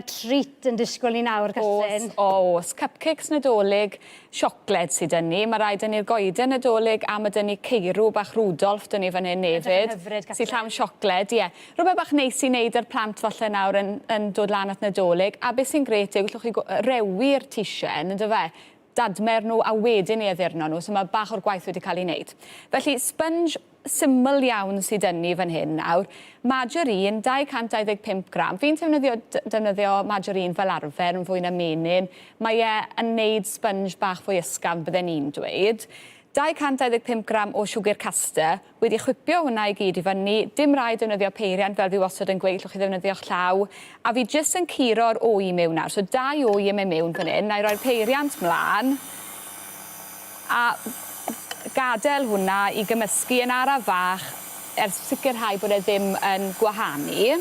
treat yn disgwyl ni nawr, Catrin. Oes, oes. Cupcakes Nadolig, siocled sydd 'da ni. Mae rhaid 'da ni'r goeden Nadolig a mae 'da ni ceirw bach Rudolph 'da ni fan hyn hefyd. Hyfryd, Catrin. Sy'n llawn siocled, ie. Rhywbeth bach neis i wneud â'r plant falle nawr yn, yn dod lan at Nadolig. A beth sy'n grêt yw, gallwch chi rewi'r tisen, yn dyfe? Dadmer nhw a wedyn ei addurno nhw, so mae bach o'r gwaith wedi cael ei wneud. Felly, sponge syml iawn sydd 'da ni fan hyn nawr. Margarine, 225 gram. Fi'n defnyddio, defnyddio margarine fel arfer yn fwy na menyn. Mae e yn neud sponge bach fwy ysgafn bydden i'n dweud. 225 gram o siwgr caster. Wedi chwipio hwnna i gyd i fyny, dim rhaid defnyddio peiriant fel fi wastad yn gweud, llwch chi ddefnyddio'ch llaw. A fi jyst yn curo'r wy mewn nawr, so dau wy yn mynd mewn fan hyn. Na i roi'r peiriant mlaen a gadael hwnna i gymysgu yn araf fach er sicrhau bod e ddim yn gwahanu.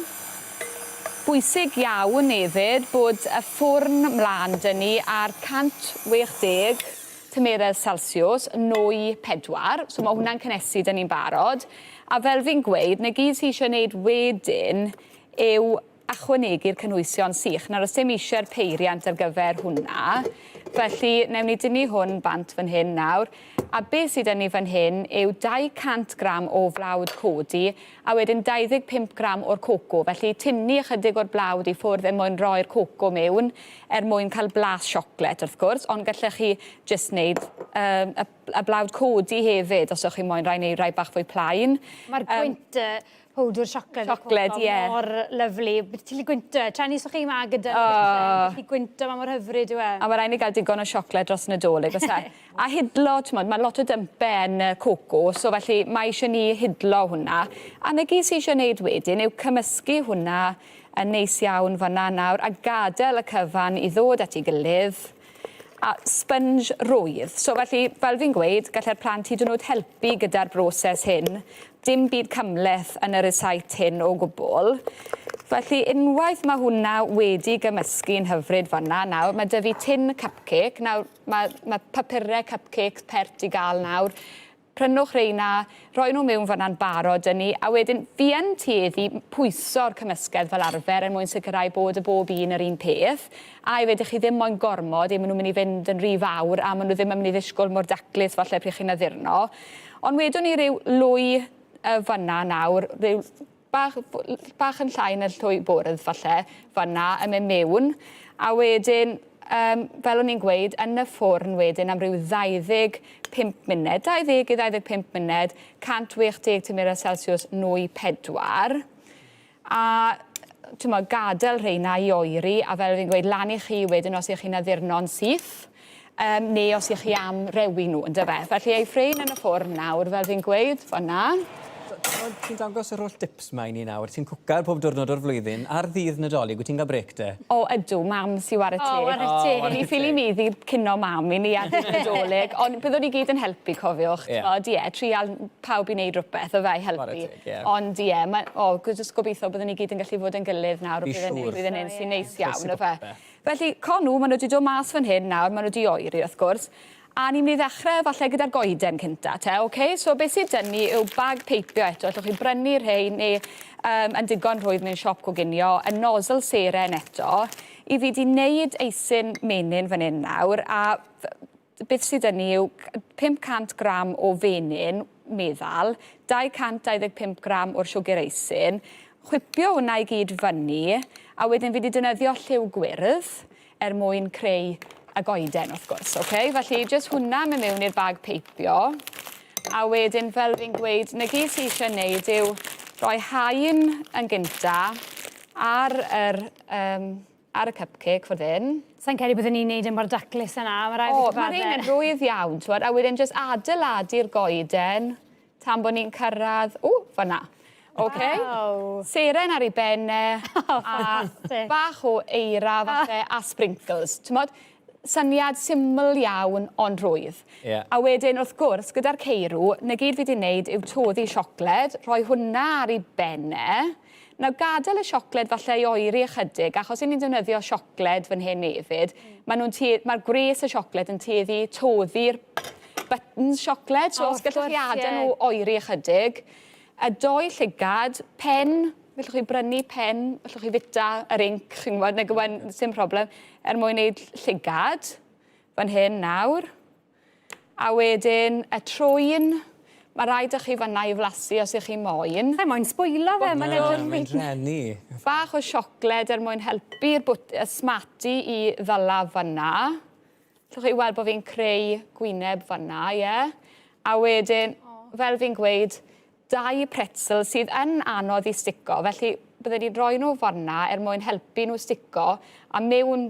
Bwysig iawn hefyd bod y ffwrn mlaen 'da ni ar 160 Tymheredd selsiws, nwy 4, so mae hwnna'n cynnesu 'da ni'n barod. A fel fi'n gweud, 'na gyd sy eisiau wneud wedyn yw ychwanegu'r cynhwysion sych. Nawr, oes dim eisiau'r peiriant ar gyfer hwnna, felly newn ni dynnu hwn bant fan hyn nawr. A beth sydd 'da ni fan hyn yw 200 gram o flawd codi a wedyn 25 gram o'r coco. Felly tynnu ychydig o'r blawd i ffwrdd er mwyn roi'r coco mewn. er mwyn cael blas siocled wrth gwrs, ond gallech chi jyst wneud um, y, y blawd codi hefyd os ydych chi moyn rai neu rai bach fwy plaen. Mae'r gwynt um, powdwr siocled, siocled ie. Yeah. Mor lyflu. Ti'n gallu gwynto, Chinese o'ch chi ma gyda oh. Ti'n gallu gwynto, mae mor hyfryd yw e. A mae rhaid ni gael digon o siocled dros Nadolig, oes e? A hidlo, ti'n modd, mae lot o dympe yn y coco, so felly mae eisiau ni hidlo hwnna. A na gyd sydd eisiau wneud wedyn yw cymysgu hwnna yn neis iawn fan'na nawr a gadael y cyfan i ddod at ei gilydd a sponge rwydd. So felly, fel fi'n gweud, gallai'r plant hyd yn oed helpu gyda'r broses hyn. Dim byd cymhleth yn y rysáit hyn o gwbl. Felly, unwaith mae hwnna wedi gymysgu'n hyfryd fan'na nawr, mae 'da fi tin cupcake. Nawr, mae, mae papurau cupcakes pert i gael nawr. Prynwch reina, rhoi nhw mewn fan'na'n barod 'da ni, a wedyn fi yn tueddu pwyso'r cymysgedd fel arfer er mwyn sicrhau bod y bob un yr un peth, a hefyd 'ych chi ddim moyn gormod, ee ma' nhw'n mynd i fynd yn rhy fawr a ma' nhw ddim yn mynd i ddishgwl mor daclus falle pryd chi'n addurno. Ond wedwn ni ryw lwy yy fan'na nawr, ryw bach, bach yn llai na llwy bwrdd falle, fan'na, yn mynd mewn. A wedyn, um, fel o'n i'n gweud, yn y ffwrn wedyn am ryw 25 munud, 20 i 25 munud, 160 tymheredd Celsius, nwy 4. A t'mo, gadael rheina i oeri, a fel fi'n gweud, lan i chi wedyn os ych chi'n addurno'n syth, um, neu os ych chi am rewi nhw, yndyfe. Felly ei ffrein yn y ffwrn nawr, fel fi'n gweud, fan'na. Ti'n dangos yr holl dips 'ma i ni nawr. Ti'n cwcar pob diwrnod o'r flwyddyn. Ar ddydd Nadolig, wyt ti'n cael brêc te? O, ydw, mam sy ware teg. O, ware teg. O'n i ffili maeddu cino mam i ni ar ddydd Nadolig, ond byddwn ni gyd yn helpu, cofiwch. Ie. T'mod, ie, trial pawb i wneud rhywbeth, yfe, i helpu. Ware teg, ie. Ond ie, ma' o, jyst gobeithio byddwn ni gyd yn gallu fod yn gilydd nawr. Fi siŵr. Blwyddyn hyn, sy'n neis iawn, yfe. Felly, co nhw, maen nhw 'di dod mas fan hyn nawr, maen nhw 'di oeri wrth gwrs, a ni'n mynd i ddechrau falle gyda'r goeden cynta te, ok? So beth sydd 'da ni yw bag peipio eto, allwch chi brynu rhein neu um, yn digon rhwydd mewn siop coginio, y nozzle seren eto. I fi 'di wneud eisin menyn fan hyn nawr, a Beth sydd 'da ni yw 500 gram o fenyn meddal, 225 gram o'r siwgr eisin, chwipio hwnna i gyd fyny, a wedyn fi 'di defnyddio lliw gwyrdd er mwyn creu y goeden wrth gwrs, ok? Felly jyst hwnna mynd mewn i'r bag peipio, a wedyn fel fi'n gweud, 'na gyd sy eisiau wneud yw rhoi haen yn gynta ar yr um, ar y cupcake ffordd hyn. Sa'n credu byddwn ni'n neud e mor daclus yna, mae rhaid fi gyfadde. O, mae rhein yn rwydd iawn, t'wod, a wedyn jyst adeiladu'r goeden tan bod ni'n cyrraedd, o, fan'na. Oce? Waw! Seren ar ei ben e, O, a ffantastig. bach o eira falle, a sprinkles. T'mod, syniad syml iawn, ond rhwydd. Ie. A wedyn, wrth gwrs, gyda'r ceirw, 'na gyd fi 'di neud yw toddi siocled, rhoi hwnna ar ei ben e, Nawr gadael y siocled falle i oeri ychydig, achos 'yn ni'n defnyddio siocled fan hyn hefyd, ma' nhw'n tue- ma'r gwres y siocled yn tueddu toddi'r buttons siocled, so os gallwch chi adael nhw oeri ychydig. Y doi llygad, pen Fellwch chi brynu pen, fellwch chi fita yr inc, chi'n gwybod, nag yw e'n sim problem, er mwyn wneud llygad, fan hyn nawr. A wedyn y trwyn, mae rhaid â chi fanna i flasu os ych chi moyn. Sai moyn sbwylo fe, mae'n edrych Mae'n drenu. Bach o siocled er mwyn helpu'r y smartie i ddala fanna. Allwch chi weld bod fi'n creu gwyneb fanna, ie? Yeah? A wedyn, fel fi'n gweud, dau pretzel sydd yn anodd i stico, felly bydden ni'n rhoi nhw fanna er mwyn helpu nhw stico, a mewn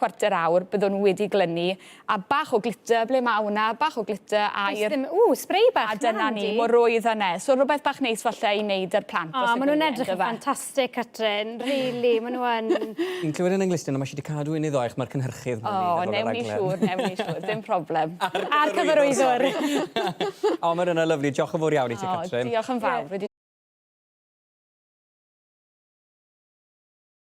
cwarter awr byddwn nhw wedi glynu, a bach o glitter, ble mae hwnna, bach o glitter, aur. Ddim, ww, spray bach. A dyna ni, mor rwydd yna. So rhywbeth bach neis falle i wneud yr plant. O, maen nhw'n edrych yn ffantastig, Catrin. Really, maen nhw yn... Fi'n clywed yn Englistin, ond mae eisiau cadw un i ddoech, mae'r cynhyrchydd O, newn ni siŵr, newn ni siŵr, dim problem. A'r cyfarwyddwr. O, mae hwnna'n lyfli. Diolch yn fawr iawn i ti, Catrin. Diolch yn fawr.